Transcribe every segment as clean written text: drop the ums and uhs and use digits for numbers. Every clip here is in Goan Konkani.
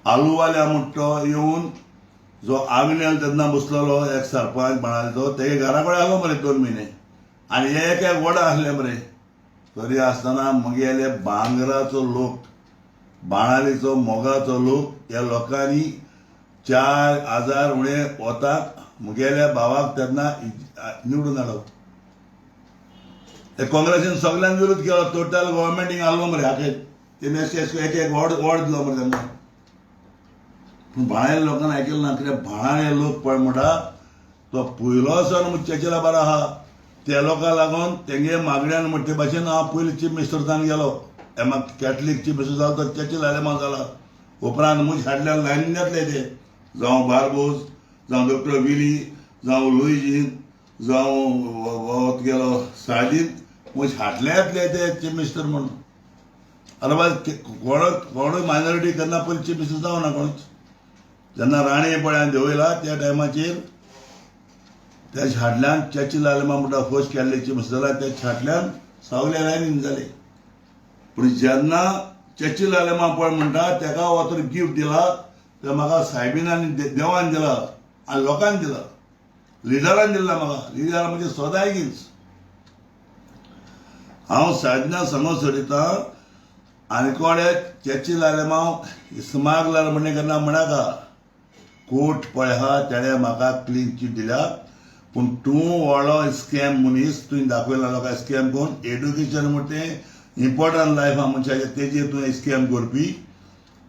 आलुवाल्या म्हूण तो येवन जो आग्नेल तेन्ना बसलेलो एक सरपंच बाणावलेचो, तेगे घरा कडेन आसलो मरे 2 म्हयने आनी एक एक वडा आसले मरे. तरी आसतना म्हगेले भांगराचो लोक, बाणावलेचो मोगाचो लोक, ह्या लोकांनी 4000 उणे वोताक म्हगेल्या भावाक तेन्ना निवडून हाडप. ते काँग्रेसीन सगल्यांक विरोध केलो. टोटल गव्हर्मेंट हिंगा आसलो मरे. आखे तेमी अशें एक एक वॉर्ड वॉर्ड दिलो मरे तेन्ना. पूण बाणावले लोकांनी आयकलें ना. कित्याक बाणावले लोक पळय म्हणटा, तो पयलो सण चर्चिला बरो आहा. त्या लोकां लागून तेंगे मागण्यान म्हण ते भाशेन हांव पयलीं चीफ मिनिस्टर जावन गेलो. म्हाका कॅथलीक चीफ मिनिस्टर जालो तो चर्चिल आलेमांव जाला. उपरांत म्हज हाडल्यान लायनीन येतले ते, जावं बार्बोज, जावं डॉक्टर विली, जावं लुईजीन, जावं तुगेलो सार्दीन, म्हज हाडले येतले ते चीफ मिनिस्टर म्हणून. अदरवायज कोण कोणूय मायनॉरिटी केन्ना पयलीं चीफ मिनिस्टर जावना कोणूच. जेन्ना राणे पळय हांवें देंवयला, त्या टायमाचेर त्या छाटल्यान चर्चिल आलेमांव म्हणटा फर्स्ट कॅथलीक चीफ मिनिस्टर जाला. त्या छाटल्यान सगळे लायनीन जाले. पूण जेन्ना चर्चिल आलेमांव पळय म्हणटा, तेका हो तर गिफ्ट दिला ते म्हाका सायबीन आनी देवान दिला आनी लोकांनी दिला, लिडरान दिला म्हाका. लिडर म्हणजे सदांच हांव साधना सांगून सोडिता. आनी कोणे चर्चिल आलेमांव स्मगलर म्हणणे केन्ना म्हणाका. कोर्ट पळय आहा, तेणें म्हाका क्लीन चीट दिल्या. पूण तूं व्हडलो स्कॅम मनीस. तुवें दाखयला लोकांक स्कॅम करून. एड्युकेशन म्हणटा तें इम्पॉर्टंट लायफ आहा मनशाचें, तेजेर तुवें स्कॅम करपी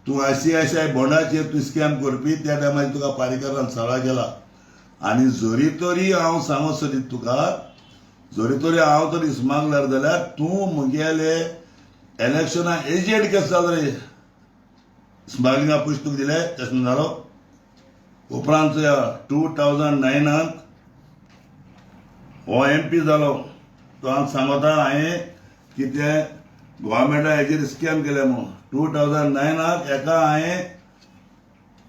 तूं. आयसीआयसीआय बॉन्डाचेर तूं स्कॅम करपी. त्या टायमार तुका पारीकरान सगळा केला. आनी जरी तरी हांव सांगूंक सोदीत तुका, जरी तरी हांव तरी स्मगलर जाल्यार तूं म्हगेले इलेक्शना एजंट केस जालो रे. स्मगलिंगा पयशे तुका दिले तशें जालो. उपरांत 2009त हो एमपी जालो. तो हांव सांगता हांवें कितें गोवोरमेंटा हेजेर स्कॅम केले म्हणून. 2009त एका हांवें,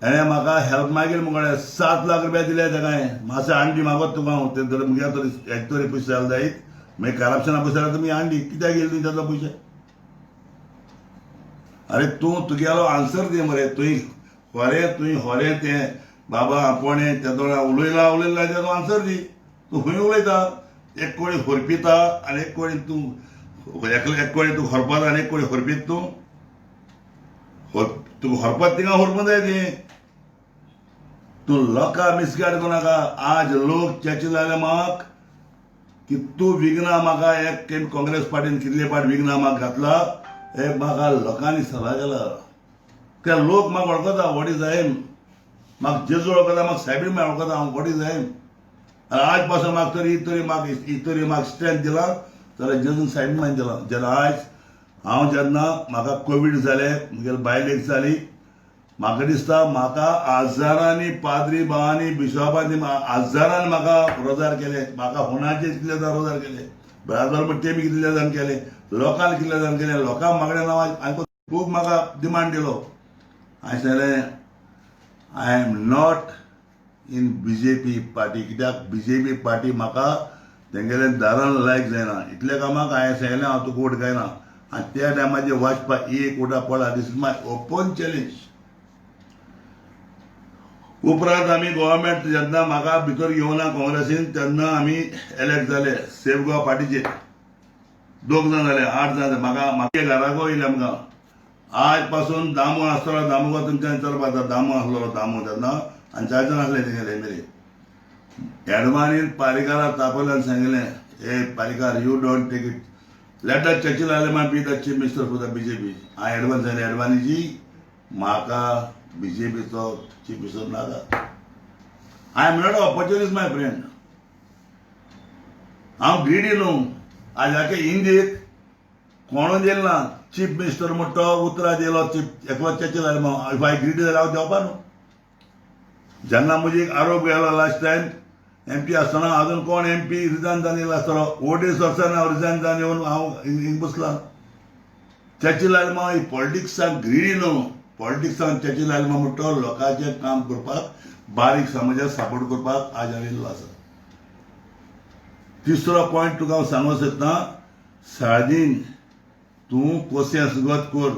हेणें म्हाका हेल्प मागीर मुगळे 7 लाख रुपया दिले तेका हांवें. मातशें हांडी मागत तुका हांव ते जर मुगे तरी एक तरी पयशे जाले जायत, मागीर करप्शना पयशे जाल्यार तुमी हांडी कित्याक येयली तुवें ताजो पयशे? अरे, तूं तुगेलो आन्सर दी मरे. तुवें खरें, तुवें खरें तें बाबा आपोणे तेदो उलयला उलयला तेजो आन्सर दी. तूं खंय उलयता? एक कोळी खरपिता आनी एक कोळी तूं एक कोळी तूं खरपता आनी एक कोळी खरपीत तूं. तुका खरपत थिंगा खरपूं जाय ती. तूं लोकां मिसगायड करूं नाका. आज लोक चर्चिल आलेमांवाक की तूं विघ्नां म्हाका एक काँग्रेस पार्टीन कितले पाट विघ्नां म्हाका घातला, हे म्हाका लोकांनी सलाह केला. त्या लोक म्हाका वळखता, what is I am. म्हाका जेजू वळखता, म्हाका सायबीण वळखता हांव, what is I am. आनी आज पासून म्हाका तरी तरी म्हाका तरी म्हाका स्ट्रेंथ दिला जाल्यार जेजून सायबीण दिला. जेन्ना आयज हांव जेन्ना म्हाका कोवीड जालें, म्हगेले बायलेक जाली, म्हाका दिसता म्हाका हजारांनी पाद्री भावांनी, बिशॉपांनी हजारांनी म्हाका रोजार केले. म्हाका फोनाचेर कितले जाण रोजार केले, ब्रादर म्हण तेमी कितले जाण केले, लोकांनी कितले जाण केले. लोकांक मागणे नांव हांवें खूब म्हाका डिमांड दिलो. हांवें सांगलें, I am not in BJP party. कित्याक बीजेपी पार्टी म्हाका तेंगेले दारान लायक जायना. इतल्या कामाक हांवें सांगलें, हांव तुका वोट घायना. आनी त्या टायमाचेर वाजपा एक वोटा पडला. This is my open challenge. उपरांत आमी गव्हर्मेंट जेन्ना म्हाका भितर घेवना काँग्रेसीन, तेन्ना आमी एलेक्ट जाले. सेफ गोवा पार्टीचे दोग जाण जाले, आठ जाण जाले. म्हाका म्हाका घराको येयले आमकां. आज पासून दामू आसतलो, दामू तुमच्यान चलपा. दामू आसलो, दामू तेन्ना आनी चार जाण आसले तेंगेले मेरे. एडवाणीन पारीकाराक तापयले आनी सांगलें, ए पारीकार, you don't take it, let the Churchill Alemao be the chief minister for the BJP. हांवें एडवान्स सांगलें, अडवाणीजी, म्हाका बीजेपीचो चीफ मिनिस्टर नाका. I am not opportunist, my friend. हांव ग्रिडी न्हू. आज आखे इंदीक कोणूच दिल ना चीफ मिनिस्टर म्हणटा तो उतरां दिलो चीफ एकलो Churchill Alemao. If I greedy जाल्यार हांव देंवपा न्हू. जेन्ना म्हजी एक आरोप गेलो लास्ट टायम एमपी आसतना, अजून कोण एमपी रिजायन जावन येयलो आसतलो? ओडीस वर्सांनी हांव रिजायन जावन येवन हांव हिंग बसलां. चर्चिल आलेमांव ही पॉलिटिक्साक ग्रिडी न्हू. पॉलिटिक्सान चर्चिल आलेमांव म्हणटा तो लोकांचें काम करपाक, बारीक समाजाक सपोर्ट करपाक आज हांव येयल्लो आसा. तिसरो पॉयंट तुका हांव सांगूंक सोदता, सार्दीन, तूं कोसें सुगत कर.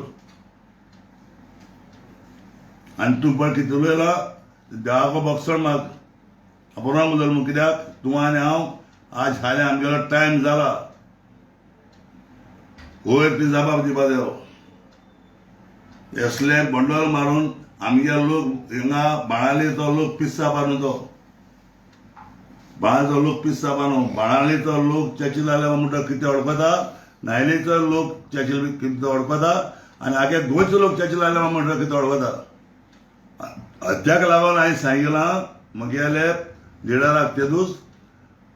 आनी तूं पळय कितें उलयला देवाको बक्षण माग आपुरां बदल म्हूण कित्याक तूं आनी हांव आज फाल्यां आमगेलो टायम जाला वयर ती जबाब दिवपा जायो. असले बंडल मारून आमगे लोक हिंगा बाणालीचो लोक पिस्सा बांदू तो बाणाचो लोक पिस्सा बांदू बाणालीचो लोक चर्चिल जाल्या म्हणटा कितें वळखता, नायलीचो लोक चर्चिल कितें वळखता आनी आगे गोंयचो लोक चर्चिल जाल्या म्हणटा कितें वळखता. ताका लागून हांवें सांगिलां म्हगेले लिडराक तेदूस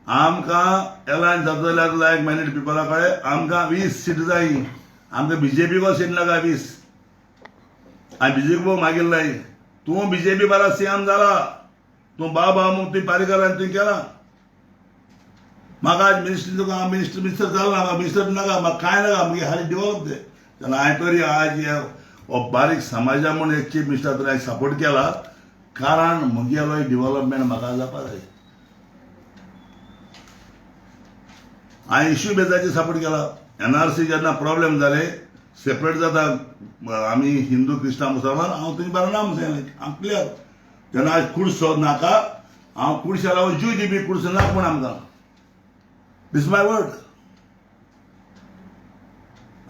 आमकां एलायन्स जाता जाल्यार लायक मायंडेड पिपला कडेन आमकां 20 सीट जाय. आमकां बीजेपीको सीट नाका 20. आनी बीजेपी मागीर लाय तूं बीजेपी बारा सीएम जाला तूं बाबा म्हूण तुवें पारीकर आनी तुवें केला. म्हाका आज मिनिस्टर तुका हांव मिनिस्टर मिनिस्टर जालो ना, म्हाका मिनिस्टर नाका, म्हाका कांय नाका, मागीर हाली डेवलप ते. तेन्ना हांवें तरी आज हो बारीक समाजा म्हूण एक चीफ मिनिस्टर तरी हांवें सपोर्ट केला कारण म्हगेलो डेवलपमेंट म्हाका जावपा जाय. हांवें इश्यू बेजाचेर सपोर्ट केला. एनआरसी जेन्ना प्रॉब्लेम जाले सेपरेट जाता आमी हिंदू क्रिस्तांव मुसलमान हांव तुमी बरें ना म्हूण सांगलें हांव क्लियर. तेन्ना आज कुडसो नाका, हांव कुडशा लागून जीव दिवपी कुडसो नाका म्हूण आमकां. This my word.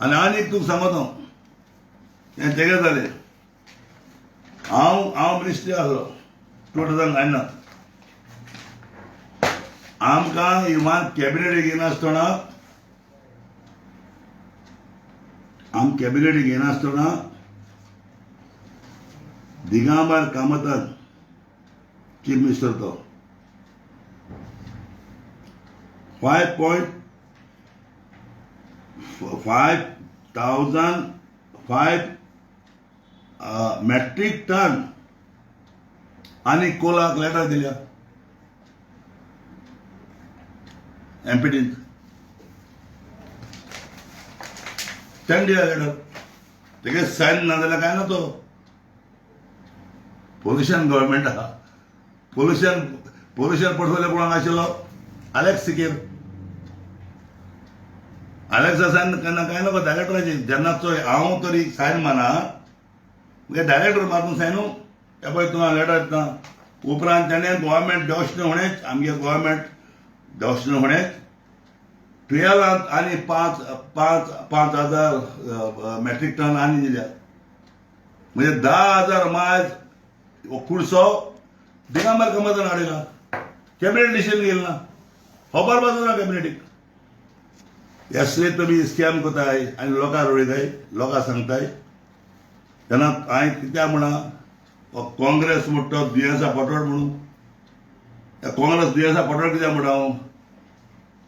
आनी आनीक तुका सांगता हांव हें तेगें जालें. हांव हांव मिनिस्ट्री आसलो 2009. आमकां इवन कॅबिनेट घेयनासतना आम कॅबिनेट घेयनासतना दिगंबर कामतान चीफ मिनिस्टर तो 5.5 thousand 5 metric ton आनी कोलाक लेटर दिल्या एमपीटीन तेणें दिल्या लेटर. तेगे सायन ना जाल्यार काय ना तो पोल्युशन गव्हर्मेंट आहा. पोल्युशन पोल्युशन पोर्टफोलियो कोणाक आशिल्लो आलेक्स सिकेर. आलेक्सा सायन केन्ना काय नको डायरेक्टराचे जेन्ना चोय हांव तरी सायन मारना म्हणजे डायरेक्टर मारून सायन हे पळय तूं लेटर दिता. उपरांत तेणें गव्हर्मेंट देवस्ण हुणेच आमगे गव्हर्मेंट देवस्ण हुणेच 12 आनी 5 5 5,000 मॅट्रीक टन आनी दिल्या म्हणजे 10,000 मायज कुडसो दिगंबर कामतान हाडयला. कॅबिनेट डिसिजन घेयला ना, खबर पासून ना कॅबिनेटीक. असले तुमी स्कॅम करताय आनी लोकांक रडयताय लोकांक सांगताय. तेन्ना हांवें कित्याक म्हणा हो काँग्रेस म्हणटा तो दुयेंसा पटोट म्हणून. काँग्रेस दुयेंसा पटोट कित्याक म्हणटा हांव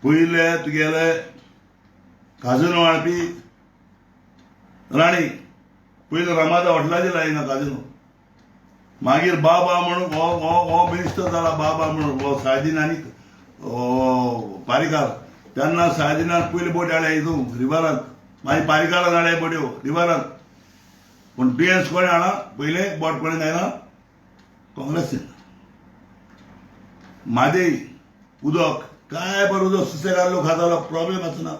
पयले तुगेले काजिनो हाडपी राणी पयलीं रामादा हॉटेलाचेर लायना काजिनो. मागीर बाबा म्हणून हो हो हो मिनिस्टर जाला बाबा म्हणून हो सायदीन आनी पारीकार. तेन्ना सायदिनान पयली बोट हाडल्या हितून रिवरांत, मागीर पारीकारान हाडल्या बोट्यो रिवरांत. पूण दुयेंस कोणें हाडा पयलें बोट कोणें घायना काँग्रेसीन. म्हादय उदक काय बरें उदक सुसेगाद लोक खातालो प्रॉब्लेम आसना.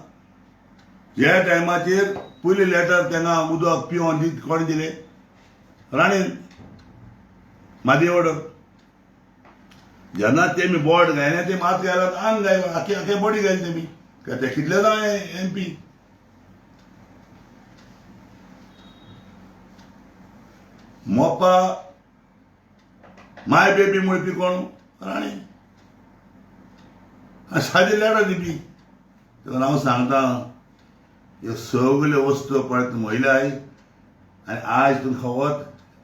ह्या टायमाचेर पयली लेटर तेंगा उदक पिवन कोणें दिलें राणीन म्हादय ऑर्डर. जेन्ना तेमी बोट घायना ते मात घायला आंग घायला आखे आखे बॉडी घायली तेमी ते कितले जाण एमपी. मोपा माय बेबी म्हणपी कोण राणी सादी लेटर दिवपी. तेन्ना हांव सांगता ह्यो सगल्यो वस्तू पळयत महिलाय आनी आज तुमकां खबर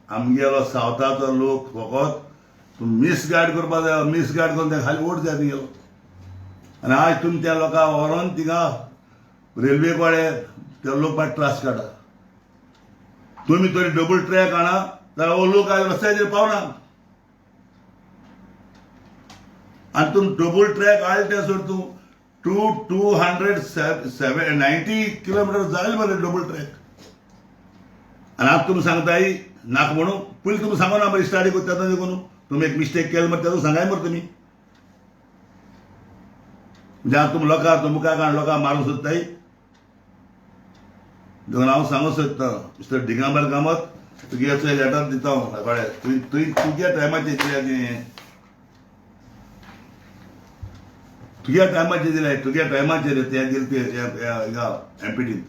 आमगेलो सावथाचो लोक फकत तूं मिसगायड करपा जाय. मिसगायड करून ते खाली वोट जाय तुगेलो. आनी आज तुमी त्या लोकांक व्हरोन थिंगा रेल्वे कडेन ते लोक मागीर त्रास काडटा. तुमी तरी डबल ट्रॅक हाडा जाल्यार हो लोक आज रस्त्याचेर पावना. आनी तूं डबल ट्रॅक हाडले ते सोड तूं 2 207 90 किलोमिटर जायल मरे डबल ट्रॅक. आनी आतां तुमी सांगताय नाका म्हणून. पयलीं तुमी सांगो ना मरे स्टार्टींग तेन्ना देखून तुमी एक मिस्टेक केली मरे तेजो सांगाय मरे तुमी. म्हणजे आतां तुमी लोकांक तुमकां काण लोकांक मारूंक सोदताय. देखून हांव सांगूंक सोदतां मिस्टर दिगंबर कामत तुगे चोय लेटर दिता हांव कळ्ळें तुवें तुवें तुज्या टायमाचेर दिल्या तुवें तुज्या टायमाचेर दिलें तुज्या टायमाचेर तें दिलें तुवें हिंगा एमपीटीन.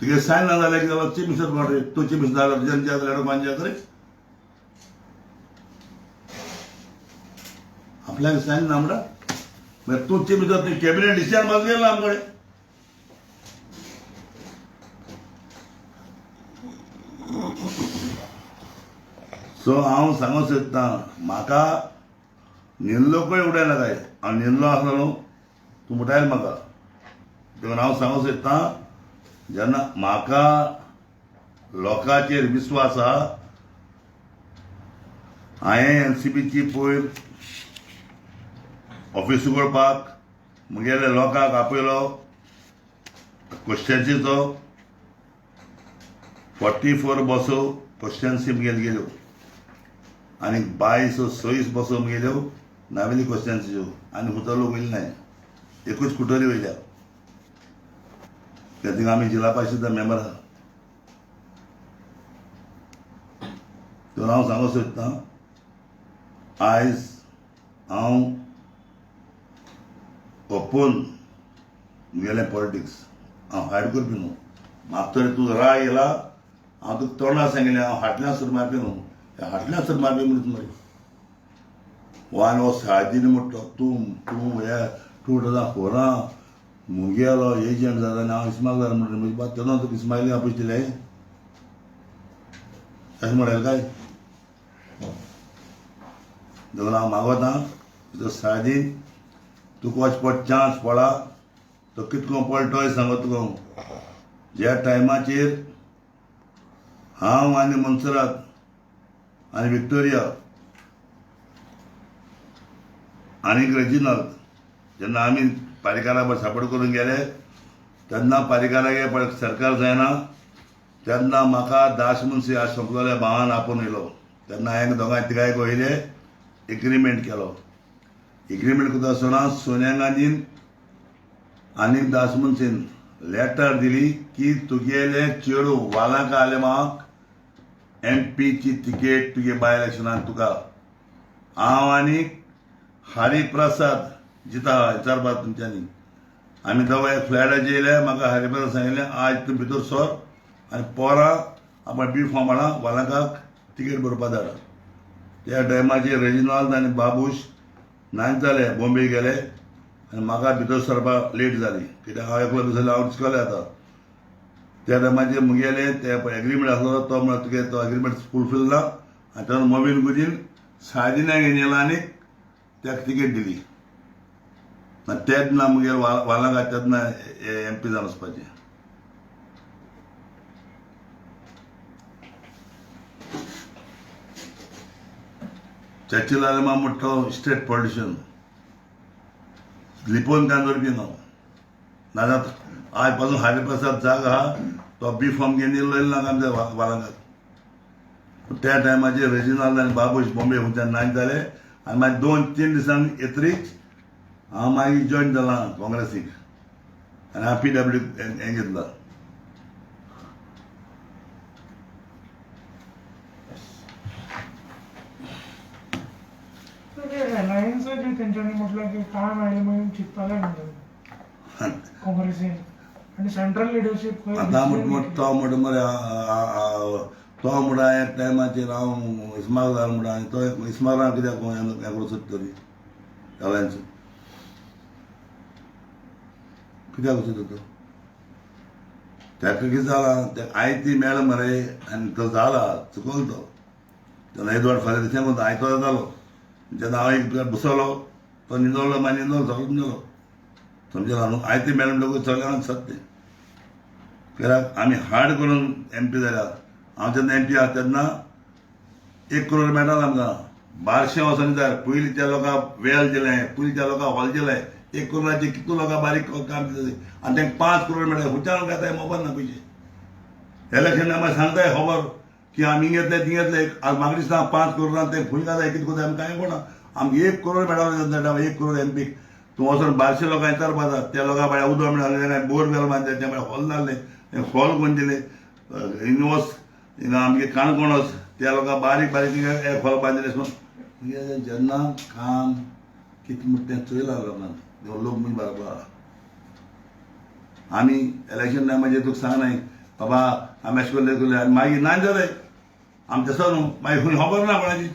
तुगे सायन ना जाल्यार कितें जाल्यार चीफ मिनिस्टर कोण रे? तूं चीफ मिनिस्टर जाल्यार तुज्यान जाल्यार कोण जाता रे? आपल्याक सायन ना म्हणटा मागीर तूं चीफ मिनिस्टर तुवें कॅबिनेट डिसिजन मात गेलो ना आमकडे. सो हांव सांगूंक सोदतां म्हाका निल्लोकय उडयना काय हांव निल्लो आसलो न्हू तूं मुटायल म्हाका. देखून हांव सांगूंक सोदतां जेन्ना म्हाका लोकांचेर विस्वास आहा हांवें एनसीपीची पयर ऑफीस उगडपाक म्हगेल्या लोकांक आपयलो क्वेश्चन्सीचो 44 बसो क्वेश्चन्सी म्हगेले गेल्यो आनी 22 26 बसो म्हगेल्यो नावेली क्वेश्चन्सीच्यो आनी हुतो लोक वयले नाय एकूच कुटोरी वयल्या त्या थिंगा आमी जिल्हा परिशद मेंबर आहा. तर हांव सांगूंक सोदतां आयज हांव ओपन म्हगेलें पॉलिटिक्स हांव हायड करपी न्हू. म्हाका तरी तुजो राग येयला हांव तुका तोंडार सांगिल्लें हांव हाटल्यान सुर मारपी न्हू हाटल्यान सुर मारपी म्हणून मरे वान हो साळदिन म्हणटा तूं तूं हे 2004 म्हगेलो एजंट जाता आनी हांव इस्मायल जालो म्हणटा म्हजी बात तेन्ना तुका इस्मायली हांव पयशे दिले अशें म्हणलें काय? देखून हांव मागोता तुजो साळदीन तुका वच पड चान्स पडा तो कितको पडलो तोय सांगो तुका. ज्या टायमाचेर हांव आनी मनसरात आनी विक्टोरिया आनी रेजिनाल्द जेन्ना आमी पारीकारा बरोबर सपोर्ट करून गेले तेन्ना पारीकारागे सरकार जायना तेन्ना म्हाका दास मुन्सी आज सोंपलोल्या भावान आपोवन येयलो तेन्ना हांवें दोगांय तिगांय वयले एग्रीमेंट केलो. एग्रीमेंट करता आसतना सोनिया गांधीन आनी दास मुन्सीन लेटर दिली की तुगेले चेडूं वालांका आलेमाक एमपीची तिकेट तुगे बाय इलेक्शनान तुका. हांव आनी हरिप्रसाद जिता विचारपाक तुमच्यांनी आमी दोगांय फ्लॅटाचेर येयले म्हाका हरिप्रसाद सांगिल्लें आज तूं भितर सर आनी पोरां आपण बी फॉर्म हाडा वालांकाक तिकेट बरोवपा धाडा. त्या टायमाचेर रेजिनाल्द आनी बाबूश नाच जाले बॉम्बे गेले आनी म्हाका भितर सरपाक लेट जाली कित्याक हांव एकलो भितर हांव डिस्कले जाता. त्या टायमाचेर म्हगेले ते एग्रीमेंट आसलो तो म्हळ्यार तुगे तो एग्रीमेंट फुलफील ना आनी तेन्ना मोबीन गुजीन सादिना घेवन येयला आनी ताका तिकेट दिली. तेन्ना म्हगेले वालांका तेन्ना एमपी जावन वचपाचें. चर्चिल आलेमा म्हणटा तो स्टेट पॉलिटिशियन लिपोवन काय दवरपी न्हू. नाजाल्यार आज पासून हरिप्रसाद जाग आहा तो बी फॉर्म घेवन येयलो येयलो ना आमच्या वालांकाक. त्या टायमाचेर रेजिनाल्द आनी बाबूश बॉम्बे खंयच्यान नाच जाले आनी मागीर 2-3 दिसांनी येतरीच हांव मागीर जॉयन जाला काँग्रेसीक आनी हांव पीडब्ल्यू हें घेतला. अलायन्साचेर तेंच्यांनी म्हटलें की काय मेळ्ळें मागीर चिंतपाक जाय म्हणटा काँग्रेसीन आनी सेंट्रल लिडरशीप आतां म्हणटा तो म्हणटा मरे तो म्हणटा एक टायमाचेर हांव इस्माल जालो म्हणटा आनी तो इस्मालान कित्याक हें करूंक सोदता तरी अलायन्स कित्याक सोदता तो? ताका कितें जालां आयती मेळ्ळा मरे आनी तो जाला चुकलो तो तेन्ना एदवाड फाल्यां तशें आयतो जातालो जेन्ना हांव एक बसलो तो न्हिदलो मागीर न्हिदलो सगळो न्हिदलो समजला न्हू. आयती मेळ्ळें म्हणटकूच सगळ्यांक सत्य कित्याक आमी हार्ड करून एमपी जाल्या. हांव जेन्ना एमपी आसा तेन्ना 1 करोड मेळटालो आमकां बारशें वचोन जाय. पयलीं त्या लोकांक वेल दिलें पयलीं त्या लोकांक हॉल दिलें 1 करोडाचे कितू लोकांक बारीक काम दिता आनी तांकां 5 करोड मेळटा. खंयच्यान काय खबर ना पयशे इलेक्शन टायमार सांगताय खबर की आमी हिंग येतले थिंग येतले. आज म्हाका दिसता 5 करोड ते खंय घालता, कितें करता, आमी कांय कोणा. आमकां 1 करोड मेळना तेन्ना, 1 करोड एमपीक. तूं वचोन बारशे लोकांक विचारपा जाता, त्या लोकां बाळ्या उदक मेळालें काय? बोरवेल बांदले, त्या बाळ्या हॉल जाल्लें, हॉल कोण दिले? हिंगा वच, हिंगा आमगे काणकोण वच, त्या लोकांक बारीक बारीक थिंगा एक हॉल बांदिल्लें. म्हणून जेन्ना काम कितें म्हणटा तें चोयलां लोकांक, लोक म्हणजे बरोबर आहा. आमी इलेक्शन टायमाचेर तुका सांगनाय, बाबा आमी अशें करले करले आनी मागीर ना जाले आमी तसो न्हू, मागीर खंय खबर ना कोणाची.